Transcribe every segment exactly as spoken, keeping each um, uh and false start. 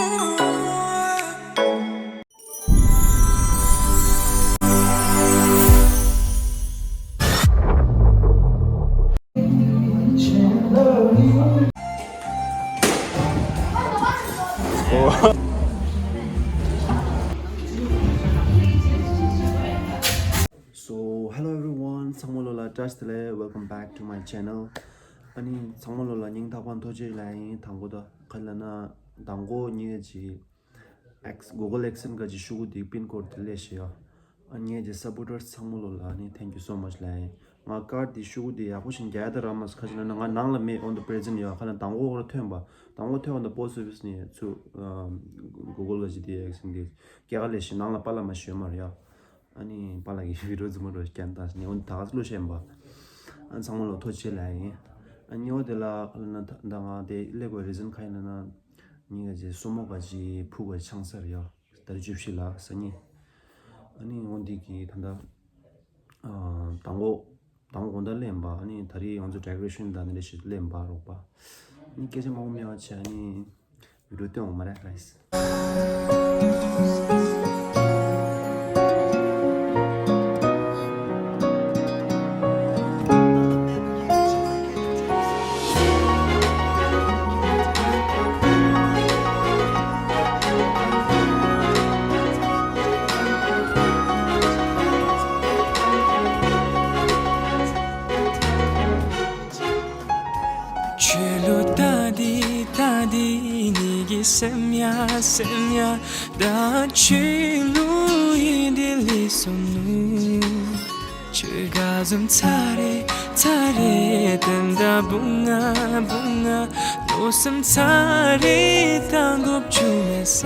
So, hello everyone. ཚང་མ་ལོ་ལ་བཀྲ་ཤིས་བདེ་ལེགས། Welcome back to my channel. ཨ་ནི་ཚང་མ་ལོ་ལ་སྙིང་ཐག་པ་ནས་ཐུགས་རྗེ་ཆེ་ལབ་ཡིན། དང་པོ་ད་ག་ལབ་ན་དང་པོ་ངེད་ཀྱི་X Google AdSense ག་ཅི་ཤོག་གུ་དེ་པིན་ཀོཌ་དེ་སླེབས་ཤག་ཡ། ཨ་ངེད་ཀྱི་སབ་པོར་ཊར་ཚང་མ་ལོ་ལ་ནི་thank you so much ལབ་ཡིན། ང་ཀར་དེ་ཤོག་གུ་དེ་ཡག་པོ་ཞིག་རྒྱག་ཡ་ད་རག་མ་སོང་། ག་ཅི་ལབ་ན་ང་ནང་ལ་མེད། on the present ཡ། ག་ལབ་ན་དང་པོ་ཁོ་ར་ཐོན་པ། དང་པོ་ཐོན་པ་ད་པོ་སི་ཨོ་ཕི་སི་ནས་ཚུར་Google ག་ཅི་དེ་AdSense དེ་སྐྱེལ་ག་སླེབས་ཤག། ནང་ལ་པཱ་ལགས་མ་ཞོན་མར་ཡ། ཨ་ནི་པཱ་ལགས་ཀྱིས་བི་ཌིའོ་རྫུན་མ་འདྲ་བོ་སྐྱེལ་བཏང་ནས་འོ་ད་ག་ཚོད་བླུགས་བཞག་ཡིན་པ། ཨ་ཚང་མ་ལ་ཐུགས་རྗེ་ཆེ་ལབ་ཡིན། ཨ་ནི་འོ་དེ་ལ་ཨ་ལ་ན་ད་ང་དེ་སླེབས་དགོས་རི་ཛན་ག་ཡིན་ལབ་ན། ངེད་ཀྱི་སྲུ་མོ་ག་ཅི་ཕུ་ག་ཆང་སར་ཡ། ད་རེས་བཅུ་བཞི་ལ་སང་ཉིན། ཨ་ནི་འོ་འདི་གི་ད་ལྟ་ཨ་དང་པོ་དང་པོ་དགོང་དག་སླེབས་ཡིན་པ། ཨ་ནི་ད་རེས་ང་ཚོ་ཌེ་ཀོ་རེ་ཤན་དང་འདི་འདྲ་ཞིག་སླེབས་ཡིན་པ་རོགས་པ། ཨ་ནི་སྐད་ཆ་མང་པོ་མེད་པ་བྱས། ཨ་ནི་བི་ཌིའོ་སྟོན་འོང་མ་རེད་guys། ཆོས་ལུགས་ད་འདི་ད་འདི་ནི་གི་སེམས་ཡ་སེམས་ཡ། ད་ཆོས་ལུགས་ཡིན་འདི་ལི་སོང་ནུ། ཆོས་ག་ཟུམ་ཚ་རེ་ཚ་རེ་ཏན་ད་བུང་ང་བུང་ང་ལོ་སུམ་ཚ་རེ་ད་འགོ་བཅུག་མེད་ས།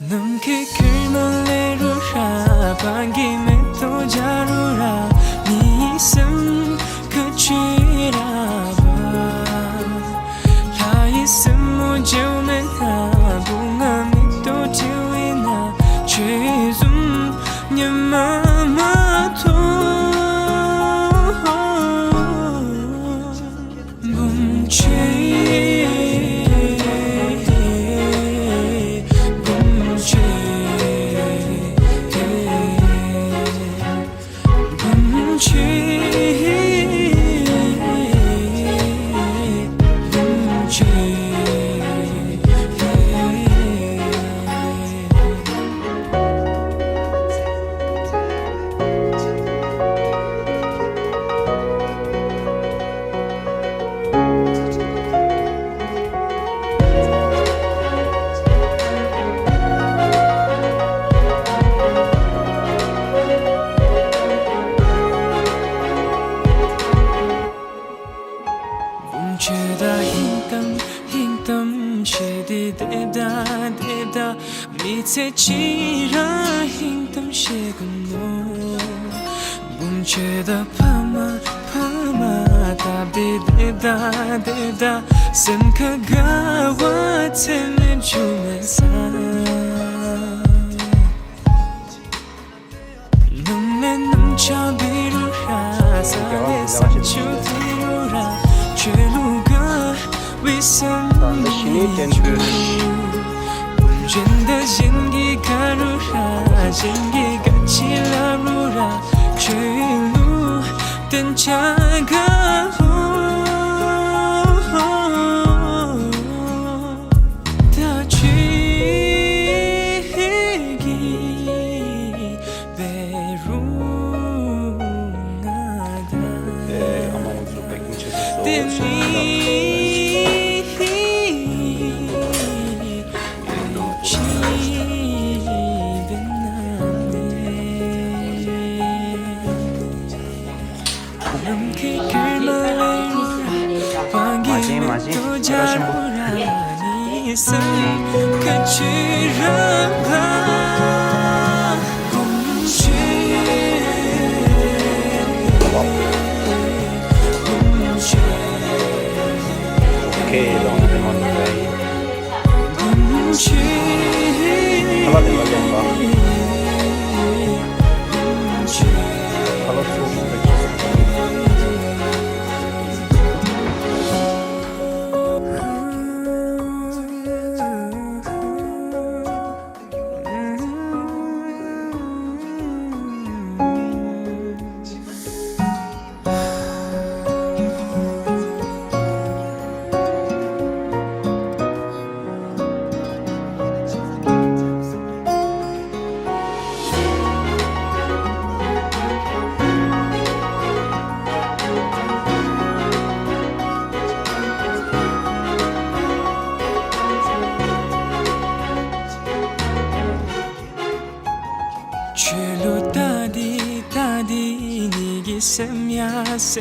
ནམ་མཁའི་ཁེར་མ་ལེ་རུ་ར། བང་གི་མེ་ཏོག་རྒྱ་རུ་ར། མིའི་སེམས་ཁ་ཆུ་ར་བ། ལྷ་ཡི་སེམས་མོ་བརྗེད་མེད་ན། བུང་ང་མེ་ཏོག་བྲིས་ན། ཆོས་ཟུམ་ཉི་མ་མ་ཐོ། བུམ་ཆོས་དང་ཧིང་གཏམ་ཧིང་གཏམ་བྱེད་དེ་དེབ་ད་དེབ་ད། མི་ཚེ་གཅིག་ར་ཧིང་གཏམ་བཤད་དགོས་ནོ། བུམ་ཆོས་དང་ཕ་མ་ཕ་མ་སྟབས་བདེ་དེབ་ད་དེབ་ད། སེམས་ཁ་དགའ་བ་ཚད་མེད་བྱུང་མེད་ས། ནམ་ལས་ནམ་ཆ་བི་རུ་ར། ས་ལས་ས་ཆུ་བི་རུ་ར། ཆོས་ལུགས་དགའ་བའི་སེམས་ནི་ཆུ། གཞན་དང་གཞན་གྱི་དགའ་རུ་ར། གཞན་གྱི་དགའ་ཆེ་ལ་རུ་ར། ཆོས་ལུགས་བསྟན་བྱ་དགའ་བོ། ད་ཆོས་ཀྱི་བེ་རུང་ང་དང་། དེ་ཨ་མ་ང་ཚོ་པེ་ཀིང་བྱེད་དུས་སོ་དེ་ཞིག་ནི་ད་ཆོས་བེ་ན་ནི། མ་བྱིན་མ་བྱིན། ཨ་ཆེན་པོ། ཨོ་ཁེ། ལོང་དེ་མ་ནོར་བ་ཡིན། ཁ་ལག་དེ་མ་ལོང་བ། ཁ་ལག་ཚུགས་སོང་།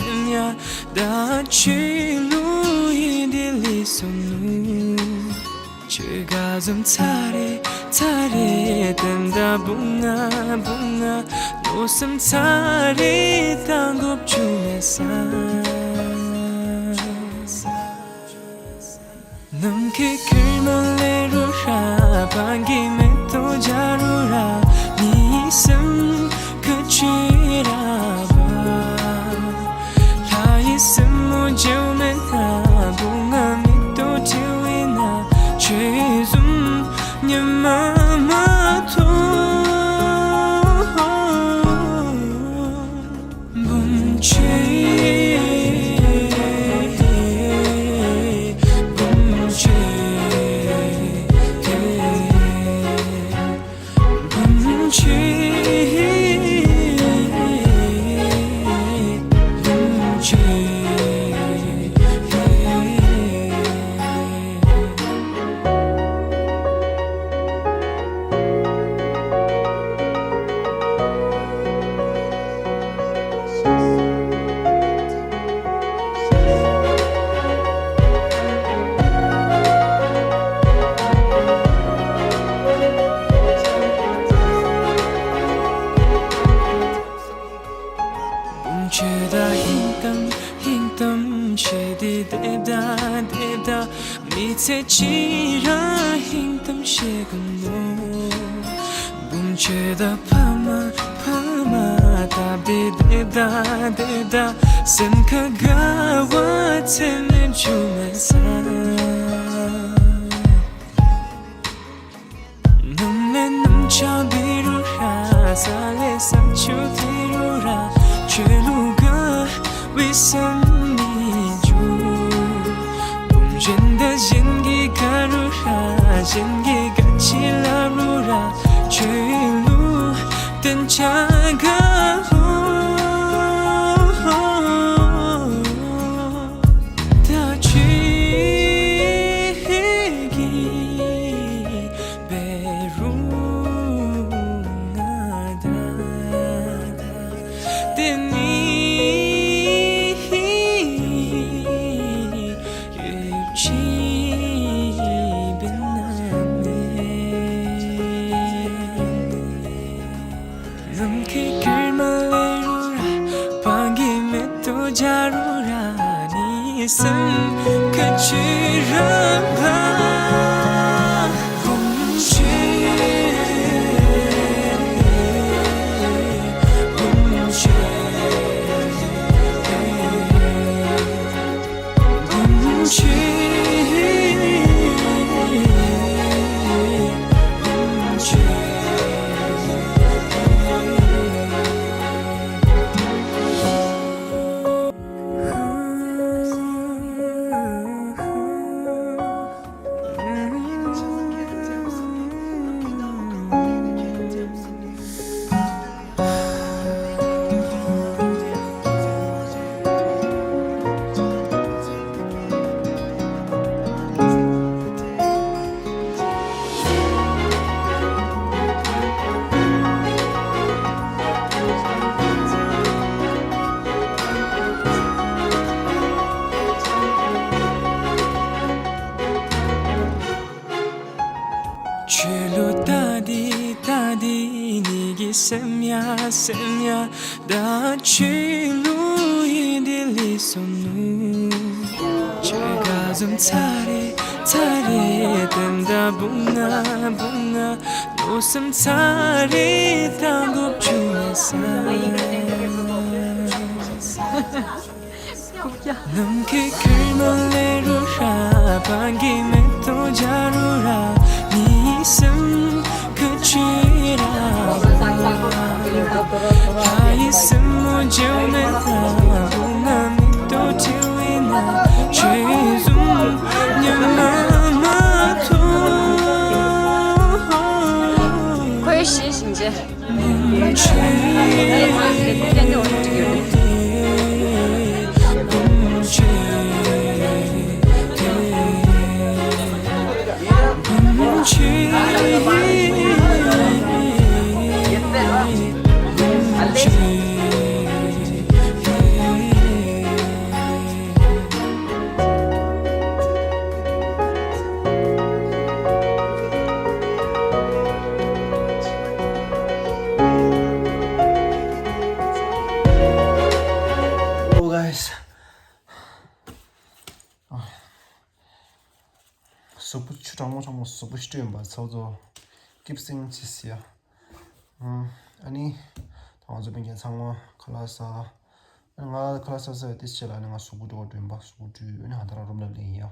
ཡ་ད་ཆོས་ལུགས་ཡིན་དེ་ལས་སོང་ནུ། ཆོས་ག་ཟུམ་ཚ་རེ་ཚ་རེ་དེ་འདྲ་བུང་ང་བུང་ང་མནོ་བསམ་ཚ་རེ་ད་འགོབ་བཅུག་མེད་ས། ནམ་མཁའི་ཁེར་མ་ལེ་རུ་ར། བང་གི་མེ་ཏོག་རྒྱ་རུ་ར། ནི་སེམས་ཁ་ཆུ་ར་བ། ལྷ་ཡི་སེམས་མོ་བརྗེའུ་མེད་ན། བུང་ང་མེ་ཏོག་བརྗེའུ་ཡིན་ན། ཆོས་ཟུམ་ཉི་མ་མ་ཐོ། བུམ་ཆེ། བུམ་ཆེ། བུམ་ཆེ། བུམ་ཆེ། བུམ་ཆེ་ད་ཧིང་གཏམ་ཧིང་གཏམ་བཤད་དེ་དེ་ད་དེ་ད། མི་ཚེ་གཅིག་ར་ཧིང་གཏམ་བཤད་དགོས་ནོ། བུམ་ཆེ་ད་ཕ་མ་ཕ་མ་ད་བདེ་བདེ་ད་བདེ་ད། སེམས་ཁ་དགའ་བ་ཚད་མེད་བྱུང་མེད་ས། ནམ་ལས་ནམ་ཆ་བི་རུ་ར། ས་ལས་ས་ཆུ་དི་རུ་ར། ཆོས་ལུགས་ག་བི་སམ་མི་ཇུ། བུམ་གཞན་ད་གཞན་གྱི་ག་རུ་ར། གཞན་གྱི་ག་ཅི་ལ་རུ་ར། ཆོས་ལུགས་བསྟན་བྱ་ག་ཧོ། ད་ཆོས་ཀྱི་བེ་རུ་ང་ད་དེ་ནི་ཡོད་ཅི་བེ་ན་མེ། ནམ་མཁའི་ཁེར་མ་ལེ་རུ་ར། བང་གི་མེ་ཏོག་རྒྱ་རུ་ར། ནི་སེམས་ཁ་ཆུ་ར་བ། བུམ་ཆེ། བུམ་ཆེ། ཆོས་ལུགས་ད་འདི་ད་འདི་ནི་གི་སེམས་ཡ་སེམས་ཡ། ད་ཆོས་ལུགས་ཡིན་དེ་ལས་སོང་ནུ། ཆོས་ག་ཟུམ་ཚ་རེ་ཚ་རེ་དེ་འདྲ་བུང་ང་བུང་ང་མནོ་བསམ་ཚ་རེ་ད་འགོབ་བཅུག་མེད་ས། ནམ་མཁའི་ཁེར་མ་ལེ་རུ་ར། བང་གི་མེ་ཏོག་རྒྱ་རུ་ར། ནི་སེམས་ཁ་ཆུ་ར་བ། ལྷ་ཡི་སེམས་མོ་བརྗེའུ་མེད་ན། བུང་ང་མེ་ཏོག་བརྗེའུ་ཡིན་ན། ཆོས་ཟུམ་ཉི་མ་མ་ཐོ། ཁོའི་གཞི་ཞིང་ཆེ། གཟུགས་པོ་ཆུ་གྲང་མོ་གྲང་མོ་གཟུགས་པོ་ཞིག་སྤྲོད་ཡིན་པ་ཚོ་ཚོ་ཀིབ་སིང་ཆིས་ཡ། ཨ་ནི་ད་ང་ཚོ་སྤུན་ཀྱག་ཚང་མ་ཁ་ལག་ཟ། ཨ་ནི་ང་ཁ་ལག་ཟ་ཟ་བའི་དེ་ཕྱེད་ལ་ཨ་ནི་ང་གཟུགས་པོ་སྤྲོད་པ་སྤྲོད་ཡིན་པ་གཟུགས་པོ་སྤྲོད་ཨ་ནི་ཧ་ད་ར་རུམ་ལ་ལེན་ཡ། ཨ་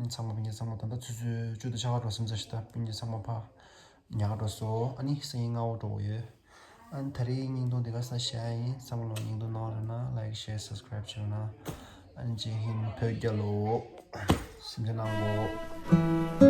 ནི་ཚང་མ་སྤུན་ཀྱག་ཚང་མ་ད་ལྟ་ཆུ་ཚོད་བཅུ་དང་ཕྱེད་ཀ་འགྲོ་སེམས་ས་ཞིག་ད་སྤུན་ཀྱག་ཚང་མ་ཕ། ཉག་འགྲོ་སོ། ཨ་ནི་སང་ཉིན་སྔ་པོ་འགྲོ་གི་ཡོད། ཨ་ནི་ད་རེས་བརྙན་ཐུང་འདི་ག་ས་བཞག་ཡིན། བསམ་བློ་བརྙན་ཐུང་གནང་རེད་ན་ལའིག་ཤེར་སབ་སི་ཀ་རེབ་བྱེད་རོགས་གནང་། ཨ་ནི་ཇེ་ཧིན་བོད་རྒྱལ་ལོ། སེམས་ཆུང་གནང་གོ།